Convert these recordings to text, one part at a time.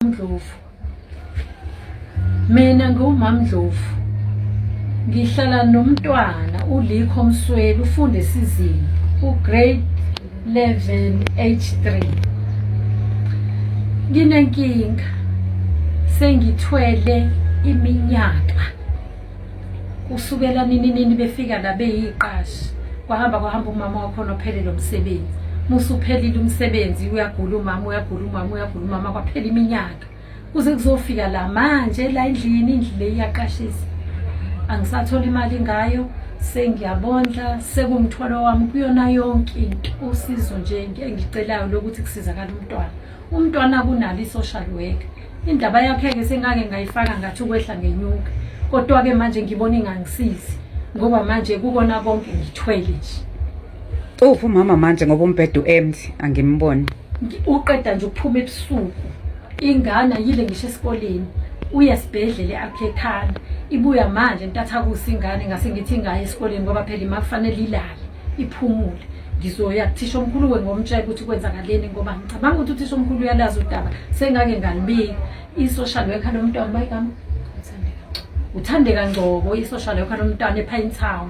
Ndlovu. Mina ngiwuMamNdlovu. Ngihlala nomntwana uLikho Msweli ufunda esizini ugrade 11 H3. Nginenkinga sengithwele iminyaka kusukela nini nini befika la beyiqashi kwahamba kwahamba umama wakhona ophelele umsebenzi musuphelile umsebenzi uyagula umama uyagula umama uyagula umama kwaphela iminyaka kuze kuzofika la manje la endlini indlu le iyaqashisa angisathola imali ngayo sengiyabondla sekumthwalo wami kuyona yonke into usizo nje engicelayo lokuthi kusizakala umntwana umntwana kunalo i-social worker indaba yakhe-ke sengake ngayifaka ngathi ukwehla ngenyuka kodwa-ke manje ngibona ingangisizi ngoba manje kukona konke ngithwele nje Uphi umama manje ngoba umbhede u-empty angimboni. Uqeda nje ukuphuma ebusuku ingane ayile ngisho esikoleni uye esibhedlela e-Akhethana ibuya manje ntathakusa ingane ngase ngithi ingayi esikoleni ngoba phela ima kufanele ilale iphumule ngizoya kuthisha omkhulu-ke ngomtshela ukuthi kwenzakaleni ngoba ngicabanga ukuthi uthisha omkhulu uyalazi udaba sengake ngalibika i-social worker lomntwana bayigama uthandeka ngcobo i-social worker lomntwana epine town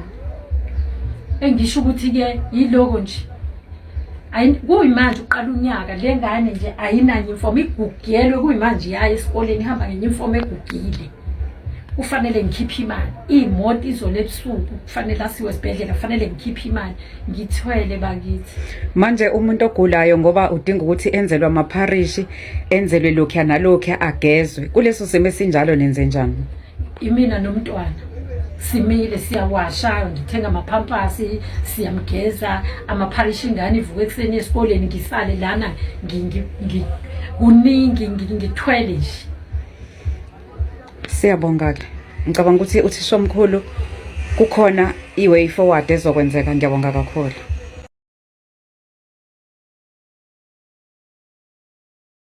engisho ukuthi-ke yiloko nje kuyimanje uqala unyaka le ngane nje ayinanyimfomo igugelwe kuyimanje yayo esikoleni ihamba ngenyimfomo egugile kufanele ngikhiphe imali iy'moto izolo ebusuku kufanele asiwe esibhedlela kufanele ngikhiphe imali ngithwele bakithi manje umuntu ogulayo ngoba udinga ukuthi enzelwe amapharishi enzelwe lokhuya nalokhuya agezwe kuleso simo esinjalo nenze njani imina nomntwana simile siyawasha ngithenga amaphampasi siyamgeza amapharishi ingane ivuke ekuseni esikoleni ngisale lana kuningi ngithwele nje Siyabonga ke. Ngicabanga ukuthi uthisha omkhulu kukhona i-way forward ezokwenzeka. Ngiyabonga kakhulu.